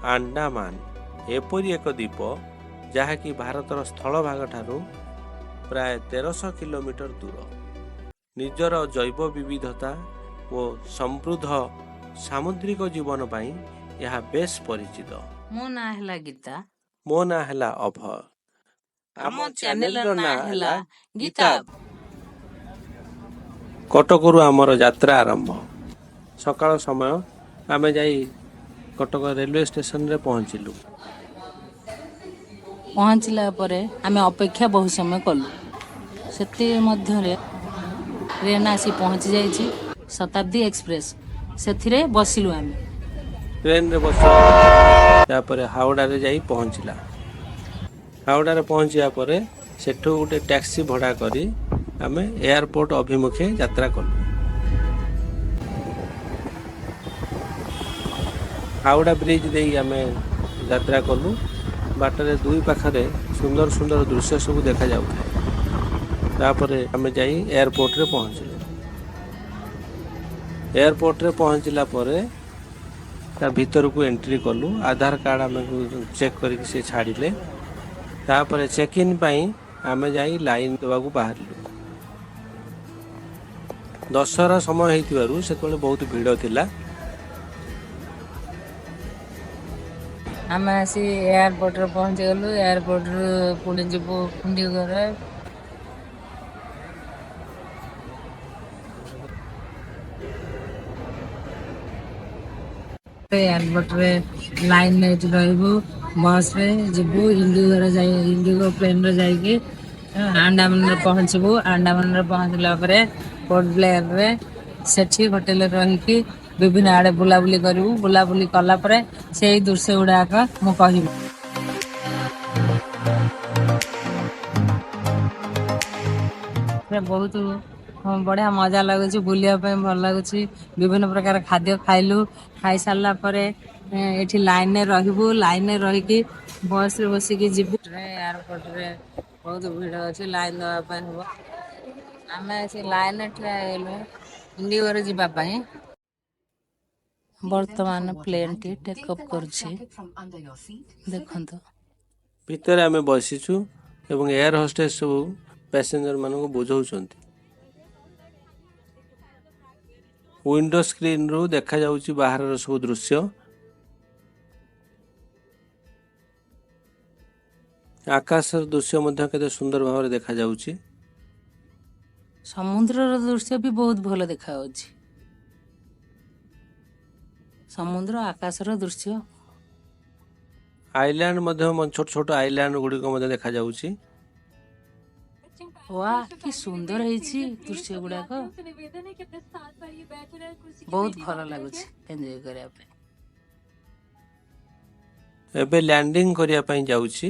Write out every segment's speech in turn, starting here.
ଆଣ୍ଡାମାନ ଏପରି ଏକ ଦ୍ୱୀପ, ଯାହାକି ଭାରତର ସ୍ଥଳଭାଗ ଠାରୁ ପ୍ରାୟ 1300 କିଲୋମିଟର ଦୂର। ନିଜର ଜୈବ ବିବିଧତା ଓ ସମୃଦ୍ଧ ସାମୁଦ୍ରିକ ଜୀବନ ପାଇଁ ଏହା ବେଶ୍ ପରିଚିତ। ମୋ ନାଁ ହେଲା ଗୀତା। ମୋ ନାଁ ହେଲା ଅଭୟ। ଆମ ଚ୍ୟାନେଲର ନାଁ ହେଲା ଗୀତା। କଟକରୁ ଆମର ଯାତ୍ରା ଆରମ୍ଭ। ସକାଳ ସମୟ, ଆମେ ଯାଇ କଟକ ରେଲୱେ ଷ୍ଟେସନରେ ପହଞ୍ଚିଲୁ। ପହଞ୍ଚିଲା ପରେ ଆମେ ଅପେକ୍ଷା ବହୁତ ସମୟ କଲୁ। ସେଥି ମଧ୍ୟରେ ଟ୍ରେନ୍ ଆସି ପହଞ୍ଚି ଯାଇଛି, ଶତାବ୍ଦୀ ଏକ୍ସପ୍ରେସ୍। ସେଥିରେ ବସିଲୁ ଆମେ। ଟ୍ରେନରେ ବସି ତାପରେ ହାୱଡ଼ାରେ ଯାଇ ପହଞ୍ଚିଲା। ହାୱଡ଼ାରେ ପହଞ୍ଚିବା ପରେ ସେଠୁ ଗୋଟେ ଟ୍ୟାକ୍ସି ଭଡ଼ା କରି ଆମେ ଏୟାରପୋର୍ଟ ଅଭିମୁଖେ ଯାତ୍ରା କଲୁ। ହାୱଡ଼ା ବ୍ରିଜ୍ ଦେଇ ଆମେ ଯାତ୍ରା କଲୁ। ବାଟରେ ଦୁଇ ପାଖରେ ସୁନ୍ଦର ସୁନ୍ଦର ଦୃଶ୍ୟ ସବୁ ଦେଖାଯାଉଥାଏ। ତାପରେ ଆମେ ଯାଇ ଏୟାରପୋର୍ଟରେ ପହଞ୍ଚିଲୁ। ଏୟାରପୋର୍ଟରେ ପହଞ୍ଚିଲା ପରେ ତା ଭିତରକୁ ଏଣ୍ଟ୍ରି କଲୁ। ଆଧାର କାର୍ଡ଼ ଆମକୁ ଚେକ୍ କରିକି ସେ ଛାଡ଼ିଲେ। ତାପରେ ଚେକ୍ ଇନ୍ ପାଇଁ ଆମେ ଯାଇ ଲାଇନ୍ ଦେବାକୁ ବାହାରିଲୁ। ଦଶହରା ସମୟ ହେଇଥିବାରୁ ସେତେବେଳେ ବହୁତ ଭିଡ଼ ଥିଲା। ଆମେ ଆସି ଏୟାରପୋର୍ଟରେ ପହଞ୍ଚିଗଲୁ। ଏୟାରପୋର୍ଟରୁ ପୁଣି ଯିବୁ ଇଣ୍ଡିଗୋରେ। ଏୟାରପୋର୍ଟରେ ଲାଇନରେ ଏଠି ରହିବୁ, ବସରେ ଯିବୁ, ଇଣ୍ଡିଗୋରେ ଯାଇ, ଇଣ୍ଡିଗୋ ପ୍ଲେନରେ ଯାଇକି ଆଣ୍ଡାମାନରେ ପହଞ୍ଚିବୁ। ଆଣ୍ଡାମାନରେ ପହଞ୍ଚିଲା ପରେ ପୋର୍ଟ ବ୍ଲେୟାରରେ ସେଠି ହୋଟେଲରେ ରହିକି ବିଭିନ୍ନ ଆଡେ ବୁଲାବୁଲି କରିବୁ। ବୁଲାବୁଲି କଲା ପରେ ସେଇ ଦୃଶ୍ୟ ଗୁଡାକ ମୁଁ କହିବି। ବହୁତ ବଢିଆ ମଜା ଲାଗୁଛି, ବୁଲିବା ପାଇଁ ଭଲ ଲାଗୁଛି। ବିଭିନ୍ନ ପ୍ରକାର ଖାଦ୍ୟ ଖାଇଲୁ। ଖାଇ ସାରିଲା ପରେ ଏଠି ଲାଇନରେ ରହିବୁ। ଲାଇନରେ ରହିକି ବସରେ ବସିକି ଯିବୁ। ଏୟାରପୋର୍ଟରେ ବହୁତ ଭିଡ ଅଛି, ଲାଇନ ଦେବା ପାଇଁ ହବ। ଆମେ ସେ ଲାଇନରେ ଠିଆ ହେଇଗଲୁ ଇଣ୍ଡିଗୋରେ ଯିବା ପାଇଁ। ବର୍ତ୍ତମାନ ପ୍ଲେନଟି ଟେକ୍ ଅଫ୍ କରୁଛି, ଦେଖନ୍ତୁ। ଭିତରେ ଆମେ ବସିଛୁ ଏବଂ ଏୟାର ହୋଷ୍ଟେସ୍ ସବୁ ପ୍ୟାସେଞ୍ଜର ମାନଙ୍କୁ ବୁଝାଉଛନ୍ତି। ୱିଣ୍ଡୋ ସ୍କ୍ରିନ୍ରୁ ଦେଖାଯାଉଛି ବାହାରର ସବୁ ଦୃଶ୍ୟ। ଆକାଶର ଦୃଶ୍ୟ ମଧ୍ୟ କେତେ ସୁନ୍ଦର ଭାବରେ ଦେଖାଯାଉଛି। ସମୁଦ୍ରର ଦୃଶ୍ୟ ବି ବହୁତ ଭଲ ଦେଖାଯାଉଛି। ସମୁଦ୍ର, ଆକାଶର ଦୃଶ୍ୟ। ଆଇଲ୍ୟାଣ୍ଡ ମଧ୍ୟ, ଛୋଟ ଛୋଟ ଆଇଲ୍ୟାଣ୍ଡ ଗୁଡ଼ିକ ମଧ୍ୟ ଦେଖାଯାଉଛି। ୱା, କି ସୁନ୍ଦର ହେଇଛି ଦୃଶ୍ୟ ଗୁଡାକ! ବହୁତ ଭଲ ଲାଗୁଛି ଏନ୍ଜୟ କରିବା ପାଇଁ। ଏବେ ଲ୍ୟାଣ୍ଡିଂ କରିବା ପାଇଁ ଯାଉଛି।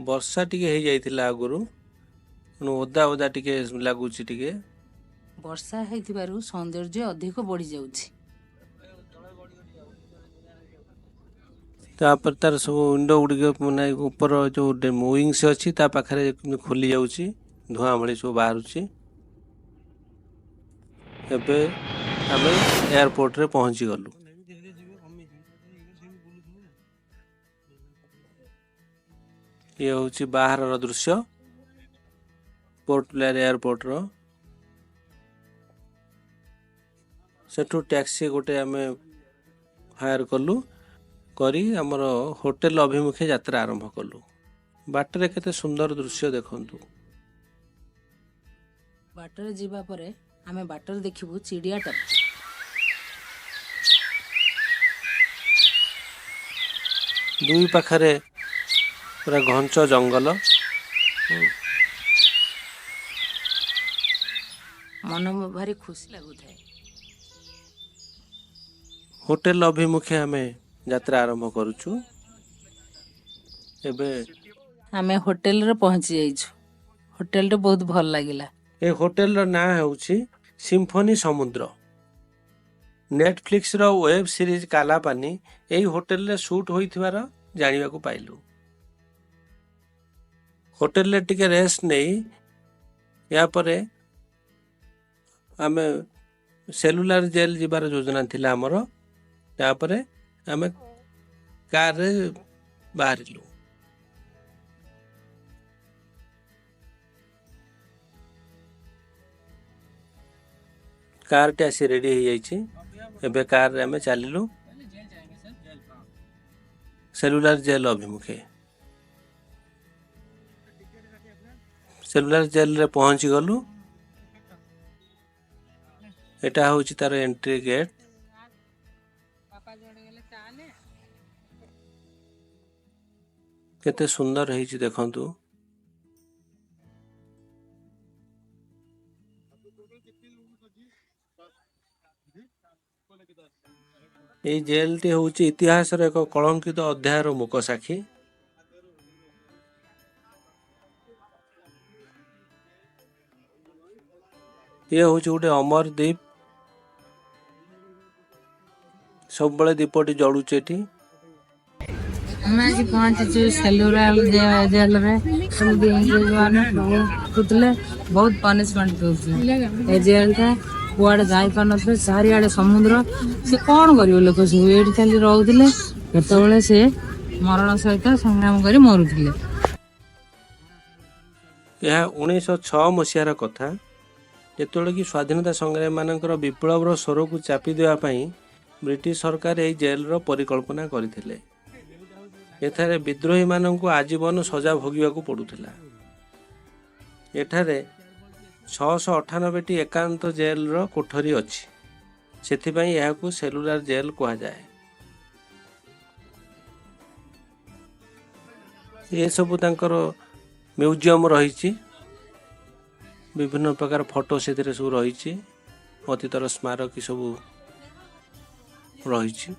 ବର୍ଷା ଟିକେ ହେଇଯାଇଥିଲା ଆଗରୁ, ତେଣୁ ଓଦା ଓଦା ଟିକେ ଲାଗୁଛି ଟିକେ। ବର୍ଷା ହେଇଥିବାରୁ ସୌନ୍ଦର୍ଯ୍ୟ ଅଧିକ ବଢି ଯାଉଛି। ତାପରେ ତାର ସବୁ ୱିଣ୍ଡୋ ଗୁଡ଼ିକ, ମାନେ ଉପର ଯୋଉ ୱିଙ୍ଗସ୍ ଅଛି, ତା ପାଖରେ ଖୋଲି ଯାଉଛି, ଧୂଆଁ ଭଳି ସବୁ ବାହାରୁଛି। ଏବେ ଆମେ ଏୟାରପୋର୍ଟରେ ପହଞ୍ଚି ଗଲୁ। ଇଏ ହେଉଛି ବାହାରର ଦୃଶ୍ୟ ପୋର୍ଟ ବ୍ଲେୟାର ଏୟାରପୋର୍ଟର। ସେଠୁ ଟ୍ୟାକ୍ସି ଗୋଟେ ଆମେ ହାୟର କଲୁ, କରି ଆମର ହୋଟେଲ ଅଭିମୁଖେ ଯାତ୍ରା ଆରମ୍ଭ କଲୁ। ବାଟରେ କେତେ ସୁନ୍ଦର ଦୃଶ୍ୟ ଦେଖନ୍ତୁ। ବାଟରେ ଯିବା ପରେ ଆମେ ବାଟରେ ଦେଖିବୁ ଚିଡ଼ିଆଟା। ଦୁଇ ପାଖରେ ପୁରା ଘଞ୍ଚ ଜଙ୍ଗଲ। ମନ ଭାରି ଖୁସି ଲାଗୁଥାଏ। ହୋଟେଲ ଅଭିମୁଖେ ଆମେ ଯାତ୍ରା ଆରମ୍ଭ କରୁଛୁ ଏବେ। ଆମେ ହୋଟେଲରେ ପହଞ୍ଚି ଯାଇଛୁ। ହୋଟେଲରେ ବହୁତ ଭଲ ଲାଗିଲା। ଏ ହୋଟେଲର ନାଁ ହେଉଛି ସିମ୍ଫୋନି ସମୁଦ୍ର। ନେଟଫ୍ଲିକ୍ସର ୱେବ୍ ସିରିଜ୍ କାଲାପାନି ଏହି ହୋଟେଲରେ ସୁଟ୍ ହୋଇଥିବାର ଜାଣିବାକୁ ପାଇଲୁ। ହୋଟେଲରେ ଟିକେ ରେଷ୍ଟ ନେଇ ଏହାପରେ ଆମେ ସେଲୁଲାର ଜେଲ୍ ଯିବାର ଯୋଜନା ଥିଲା ଆମର। ତାପରେ ଆମେ କାରରେ ବାହାରିଲୁ। କାରଟି ଆସି ରେଡ଼ି ହେଇଯାଇଛି। ଏବେ କାରରେ ଆମେ ଚାଲିଲୁ ସେଲୁଲାର ଜେଲ୍ ଅଭିମୁଖେ। ସେଲୁଲାର ଜେଲ୍ରେ ପହଞ୍ଚି ଗଲୁ। ଏଟା ହେଉଛି ତାର ଏଣ୍ଟ୍ରି ଗେଟ୍। କେତେ ସୁନ୍ଦର ହେଇଛି ଦେଖନ୍ତୁ। ଏଇ ଜେଲ୍ଟି ହେଉଛି ଇତିହାସର ଏକ କଳଙ୍କିତ ଅଧ୍ୟାୟର ମୂକସାକ୍ଷୀ। ଇଏ ହେଉଛି ଗୋଟେ ଅମର ଦ୍ୱୀପ। ସବୁବେଳେ ଦୀପଟି ଜଳୁଛି ଏଠି। ଆମେ ଆଜି ପହଞ୍ଚିଛୁ ସେଲୁଲାର ଜେଲରେ। ସେମିତି ଇଂରେଜ ମାନେ ରଖୁଥିଲେ, ବହୁତ ପନିଶମେଣ୍ଟ ଦଉଥିଲେ। ଏ ଜେଲଟା କୁଆଡେ ଯାଇପାରୁନଥିଲେ, ଚାରିଆଡେ ସମୁଦ୍ର। ସେ କଣ କରିବ, ଲୋକ ସବୁ ଏଇଠି ଖାଲି ରହୁଥିଲେ। କେତେବେଳେ ସେ ମରଣ ସହିତ ସଂଗ୍ରାମ କରି ମରୁଥିଲେ। ଏହା 1906 ମସିହାର କଥା, ଯେତେବେଳେ କି ସ୍ୱାଧୀନତା ସଂଗ୍ରାମୀମାନଙ୍କର ବିପ୍ଳବର ସ୍ୱରକୁ ଚାପି ଦେବା ପାଇଁ ବ୍ରିଟିଶ ସରକାର ଏହି ଜେଲର ପରିକଳ୍ପନା କରିଥିଲେ। ଏଠାରେ ବିଦ୍ରୋହୀମାନଙ୍କୁ ଆଜୀବନ ସଜା ଭୋଗିବାକୁ ପଡୁଥିଲା। ଏଠାରେ 698ଟି ଏକାନ୍ତ ଜେଲର କୋଠରୀ ଅଛି, ସେଥିପାଇଁ ଏହାକୁ ସେଲୁଲାର ଜେଲ କୁହାଯାଏ। ଏସବୁ ତାଙ୍କର ମ୍ୟୁଜିୟମ ରହିଛି, ବିଭିନ୍ନ ପ୍ରକାର ଫଟୋ ସେଥିରେ ସବୁ ରହିଛି, ଅତୀତର ସ୍ମାରକୀ ସବୁ ରହିଛି।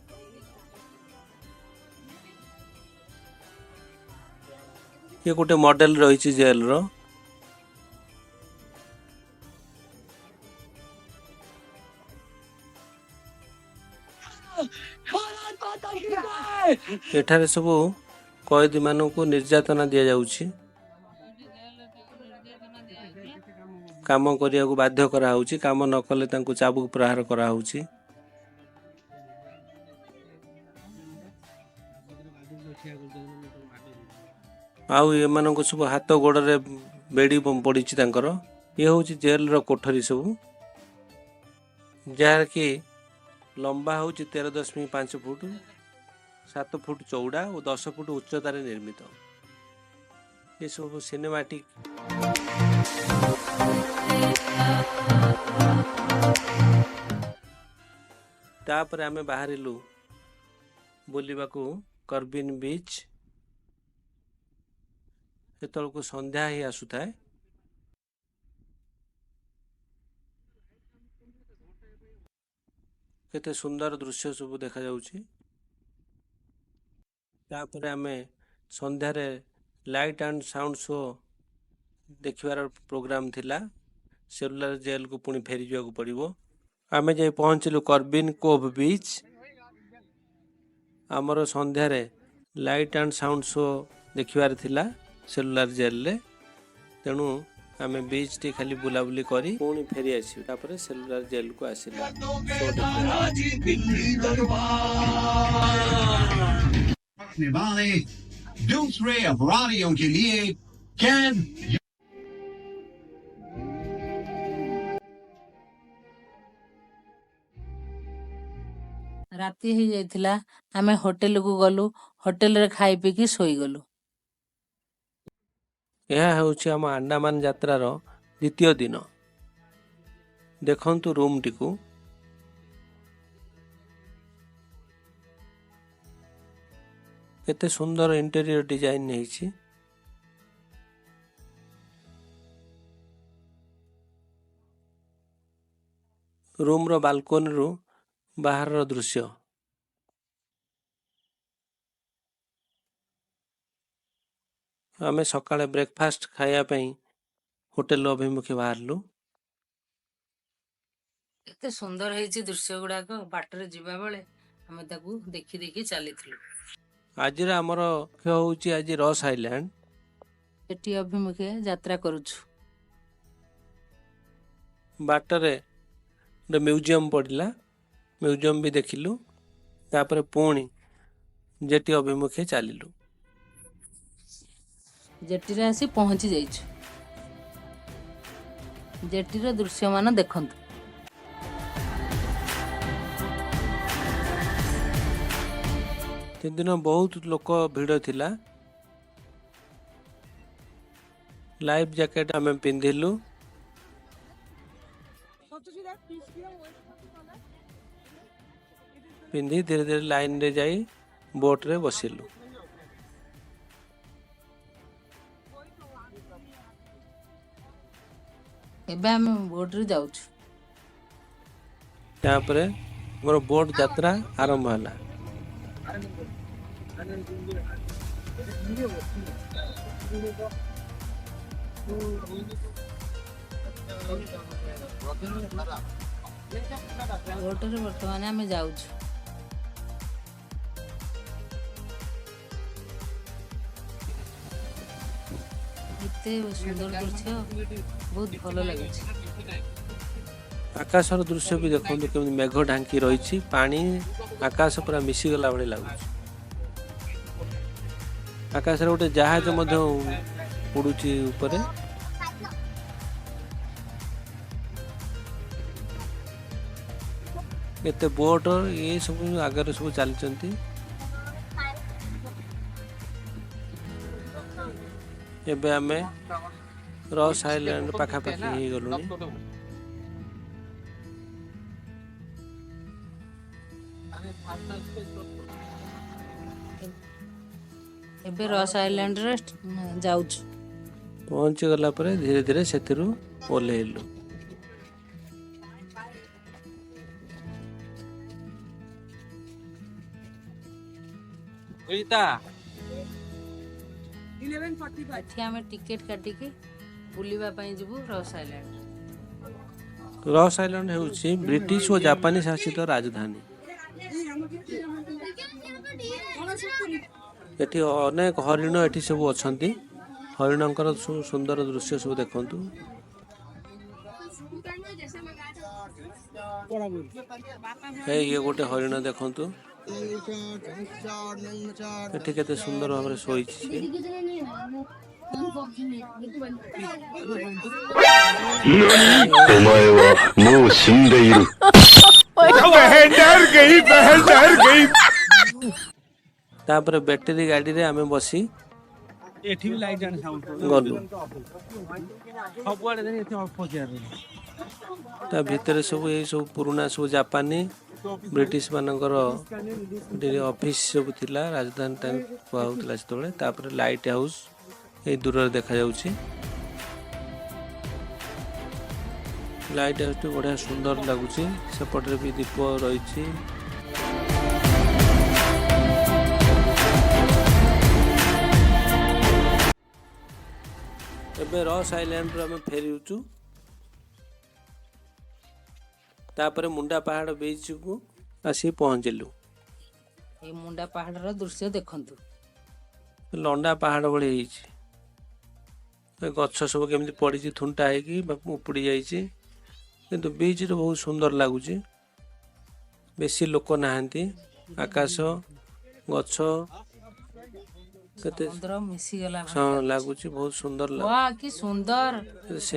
ଇଏ ଗୋଟେ ମଡେଲ ରହିଛି ଜେଲର। ଏଠାରେ ସବୁ କଏଦୀମାନଙ୍କୁ ନିର୍ଯାତନା ଦିଆଯାଉଛି, କାମ କରିବାକୁ ବାଧ୍ୟ କରାହଉଛି, କାମ ନ କଲେ ତାଙ୍କୁ ଚାବୁକ ପ୍ରହାର କରାହଉଛି। ଆଉ ଏମାନଙ୍କୁ ସବୁ ହାତ ଗୋଡ଼ରେ ବେଡ଼ି ପଡ଼ିଛି ତାଙ୍କର। ଇଏ ହେଉଛି ଜେଲର କୋଠରୀ ସବୁ, ଯାହାକି ଲମ୍ବା ହେଉଛି 13.5 ଫୁଟ, 7 ଫୁଟ ଚଉଡ଼ା ଓ 10 ଫୁଟ ଉଚ୍ଚତାରେ ନିର୍ମିତ। ଏସବୁ ସିନେମାଟିକ୍। ତାପରେ ଆମେ ବାହାରିଲୁ ବୁଲିବାକୁ କର୍ବିନ ବିଚ୍। ସେତେବେଳକୁ ସନ୍ଧ୍ୟା ହେଇ ଆସୁଥାଏ। କେତେ ସୁନ୍ଦର ଦୃଶ୍ୟ ସବୁ ଦେଖାଯାଉଛି। ତାପରେ ଆମେ ସନ୍ଧ୍ୟାରେ ଲାଇଟ୍ ଆଣ୍ଡ ସାଉଣ୍ଡ ଶୋ ଦେଖିବାର ପ୍ରୋଗ୍ରାମ ଥିଲା। ସେଲୁଲାର ଜେଲକୁ ପୁଣି ଫେରିଯିବାକୁ ପଡ଼ିବ। ଆମେ ଯାଇ ପହଞ୍ଚିଲୁ କର୍ବିନ କୋଭ୍ ବିଚ୍। ଆମର ସନ୍ଧ୍ୟାରେ ଲାଇଟ୍ ଆଣ୍ଡ ସାଉଣ୍ଡ ଶୋ ଦେଖିବାର ଥିଲା ସେଲୁଲାର ଜେଲରେ, ତେଣୁ ଆମେ ବିଚ୍ଟି ଖାଲି ବୁଲାବୁଲି କରି ପୁଣି ଫେରି ଆସିବୁ। ତାପରେ ସେଲୁଲାର ଜେଲକୁ ଆସିଲୁ ଶୋ ଦେଖିବାକୁ। रखने वाले दूसरे अपराधियों के लिए कैद ରାତି ହେଇଯାଇଥିଲା, ଆମେ ହୋଟେଲକୁ ଗଲୁ। ହୋଟେଲରେ ଖାଇ ପିଇକି ଶୋଇଗଲୁ। ଏହା ହେଉଛି ଆମ ଆଣ୍ଡାମାନ ଯାତ୍ରାର ଦ୍ୱିତୀୟ ଦିନ। ଦେଖନ୍ତୁ ରୁମ୍ଟିକୁ। କେତେ ସୁନ୍ଦର ଇଣ୍ଟେରିୟର ଡିଜାଇନ ହେଇଛି। ରୁମ୍ର ବାଲକୋନିରୁ ବାହାରର ଦୃଶ୍ୟ। ଆମେ ସକାଳେ ବ୍ରେକଫାଷ୍ଟ ଖାଇବା ପାଇଁ ହୋଟେଲ ଅଭିମୁଖେ ବାହାରିଲୁ। ଏତେ ସୁନ୍ଦର ହେଇଛି ଦୃଶ୍ୟ ଗୁଡାକ। ବାଟରେ ଯିବା ବେଳେ ଆମେ ତାକୁ ଦେଖି ଦେଖି ଚାଲିଥିଲୁ। ଆଜିର ଆମର ଲକ୍ଷ୍ୟ ହେଉଛି ଆଜି ରସ୍ ଆଇଲ୍ୟାଣ୍ଡ। ସେଠି ଅଭିମୁଖେ ଯାତ୍ରା କରୁଛୁ। ବାଟରେ ଗୋଟେ ମ୍ୟୁଜିୟମ୍ ପଡ଼ିଲା, ମ୍ୟୁଜିୟମ୍ ବି ଦେଖିଲୁ। ତାପରେ ପୁଣି ଜେଟି ଅଭିମୁଖେ ଚାଲିଲୁ। ଜେଟିରେ ଆସି ପହଞ୍ଚି ଯାଇଛୁ। ଜେଟିର ଦୃଶ୍ୟମାନ ଦେଖନ୍ତୁ। ସେଦିନ ବହୁତ ଲୋକ ଭିଡ଼ ଥିଲା। ଲାଇଫ୍ ଜ୍ୟାକେଟ୍ ଆମେ ପିନ୍ଧିଲୁ। ପିନ୍ଧି ଧୀରେ ଧୀରେ ଲାଇନରେ ଯାଇ ବୋଟରେ ବସିଲୁ। ଏବେ ଆମେ ବୋଟରେ ଯାଉଛୁ। ତାପରେ ମୋର ବୋଟ ଯାତ୍ରା ଆରମ୍ଭ ହେଲା। ବୋଟରେ ବର୍ତ୍ତମାନ ଆମେ ଯାଉଛୁ। ଏତେ ସୁନ୍ଦର ଦୃଶ୍ୟ, ବହୁତ ଭଲ ଲାଗୁଛି। ଆକାଶର ଦୃଶ୍ୟ ବି ଦେଖନ୍ତୁ, କେମିତି ମେଘ ଢାଙ୍କି ରହିଛି, ପାଣି ଆକାଶ ପୁରା ମିଶିଗଲା ଭଳି ଲାଗୁଛି। ଆକାଶରେ ଗୋଟେ ଜାହାଜ ମଧ୍ୟ ଉଡୁଛି ଉପରେ। କେତେ ବୋଟ ଏ ସବୁ ଆଗରେ ସବୁ ଚାଲିଛନ୍ତି। ଏବେ ଆମେ ରସ୍ ଆଇଲ୍ୟାଣ୍ଡ ପାଖାପାଖି ହେଇଗଲୁଣି। ଏବେ ରସ୍ ଆଇଲ୍ୟାଣ୍ଡରେ ଯାଉଛୁ। ପହଞ୍ଚିଗଲା ପରେ ଧୀରେ ଧୀରେ ସେଥିରୁ ଓହ୍ଲେଇଲୁ। ଏଠି ଆମେ ଟିକେଟ କାଟିକି ବୁଲିବା ପାଇଁ ଯିବୁ ରସ୍ ଆଇଲ୍ୟାଣ୍ଡ। ରସ୍ ଆଇଲ୍ୟାଣ୍ଡ ହେଉଛି ବ୍ରିଟିଶ ଓ ଜାପାନୀ ଶାସିତ ରାଜଧାନୀ। ଏଠି ଅନେକ ହରିଣ ଏଠି ସବୁ ଅଛନ୍ତି। ହରିଣଙ୍କର ସବୁ ସୁନ୍ଦର ଦୃଶ୍ୟ ସବୁ ଦେଖନ୍ତୁ। ଇଏ ଗୋଟେ ହରିଣ ଦେଖନ୍ତୁ, ଏଠି କେତେ ସୁନ୍ଦର ଭାବରେ ଶୋଇଛି ସେ। お前はもう死んでいる。 ତାପରେ ବ୍ୟାଟେରୀ ଗାଡ଼ିରେ ଆମେ ବସି ଗଲୁ। ତା ଭିତରେ ସବୁ ଏଇ ସବୁ ପୁରୁଣା ସବୁ ଜାପାନୀ ବ୍ରିଟିଶ ମାନଙ୍କର ଅଫିସ ସବୁ ଥିଲା, ରାଜଧାନୀ ତାଙ୍କୁ କୁହାହଉଥିଲା ସେତେବେଳେ। ତାପରେ ଲାଇଟ୍ ହାଉସ୍ ଏଇ ଦୂରରେ ଦେଖାଯାଉଛି। ଲାଇଟ୍ ହାଉସଟି ବଢ଼ିଆ ସୁନ୍ଦର ଲାଗୁଛି। ସେପଟରେ ବି ଦୀପ ରହିଛି। ଏବେ ରସ୍ ଆଇଲ୍ୟାଣ୍ଡରୁ ଆମେ ଫେରିଉଛୁ। ତାପରେ ମୁଣ୍ଡା ପାହାଡ଼ ବିଚ୍କୁ ଆସି ପହଞ୍ଚିଲୁ। ଏଇ ମୁଣ୍ଡା ପାହାଡ଼ର ଦୃଶ୍ୟ ଦେଖନ୍ତୁ। ଲଣ୍ଡା ପାହାଡ଼ ଭଳି ହେଇଛି। ଏ ଗଛ ସବୁ କେମିତି ପଡ଼ିଛି, ଥୁଣ୍ଟା ହେଇକି ବା ଉପୁଡ଼ି ଯାଇଛି। କିନ୍ତୁ ବିଚ୍ରେ ବହୁତ ସୁନ୍ଦର ଲାଗୁଛି। ବେଶୀ ଲୋକ ନାହାନ୍ତି। ଆକାଶ, ଗଛ କେତେ ସମୁଦ୍ର ମିଶିଗଲା ଭଳି। ହଁ, ଲାଗୁଛି ବହୁତ ସୁନ୍ଦର ଲାଗୁଛି। ୱା, କି ସୁନ୍ଦର,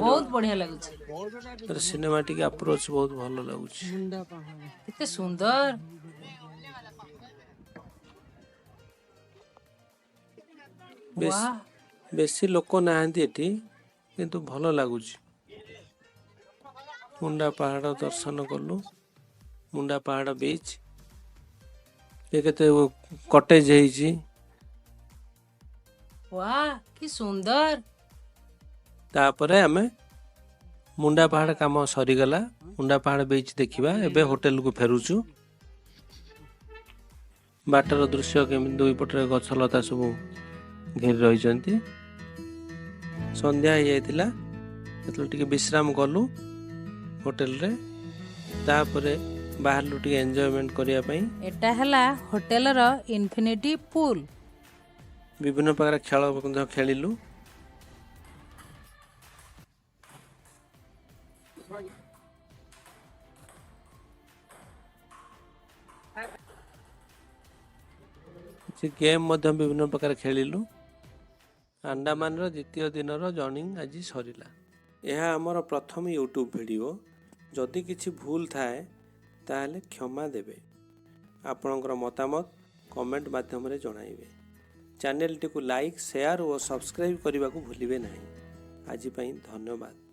ବହୁତ ବଢିଆ ଲାଗୁଛି। ତାର ସିନେମାଟିକ୍ ଆପ୍ରୋଚ୍ ବହୁତ ଭଲ ଲାଗୁଛି। କେତେ ସୁନ୍ଦର। ବେଶୀ ୱା, ବେଶୀ ଲୋକ ନାହାନ୍ତି ଏଠି, କିନ୍ତୁ ଭଲ ଲାଗୁଛି। ମୁଣ୍ଡା ପାହାଡ଼ ଦର୍ଶନ କଲୁ। ମୁଣ୍ଡା ପାହାଡ଼ ବିଚ୍ ଏ କେତେ କଟେଜ ହେଇଛି। ୱା, କି ସୁନ୍ଦର। ତାପରେ ଆମେ ମୁଣ୍ଡା ପାହାଡ଼ କାମ ସରିଗଲା, ମୁଣ୍ଡା ପାହାଡ଼ ବିଚ୍ ଦେଖିବା। ଏବେ ହୋଟେଲକୁ ଫେରୁଛୁ। ବାଟର ଦୃଶ୍ୟ କେମିତି, ଦୁଇ ପଟରେ ଗଛଲତା ସବୁ ଘେରି ରହିଛନ୍ତି। ସନ୍ଧ୍ୟା ହେଇଯାଇଥିଲା ସେତେବେଳେ, ଟିକେ ବିଶ୍ରାମ କଲୁ ହୋଟେଲରେ। ତାପରେ ବାହାରିଲୁ ଟିକେ ଏନ୍ଜୟମେଣ୍ଟ କରିବା ପାଇଁ। ଏଟା ହେଲା ହୋଟେଲର ଇନଫିନିଟି ପୁଲ୍। ବିଭିନ୍ନ ପ୍ରକାର ଖେଳ ମଧ୍ୟ ଖେଳିଲୁ। ସେ ଗେମ୍ ମଧ୍ୟ ବିଭିନ୍ନ ପ୍ରକାର ଖେଳିଲୁ। ଆଣ୍ଡାମାନର ଦ୍ୱିତୀୟ ଦିନର ଜର୍ଣ୍ଣି ଆଜି ସରିଲା। ଏହା ଆମର ପ୍ରଥମ ୟୁଟ୍ୟୁବ୍ ଭିଡ଼ିଓ। ଯଦି କିଛି ଭୁଲ ଥାଏ, ତାହେଲେ କ୍ଷମା ଦେବେ। ଆପଣଙ୍କର ମତାମତ କମେଣ୍ଟ ମାଧ୍ୟମରେ ଜଣାଇବେ। ଚ୍ୟାନେଲଟିକୁ ଲାଇକ୍, ସେୟାର ଓ ସବସ୍କ୍ରାଇବ୍ କରିବାକୁ ଭୁଲିବେ ନାହିଁ। ଆଜି ପାଇଁ ଧନ୍ୟବାଦ।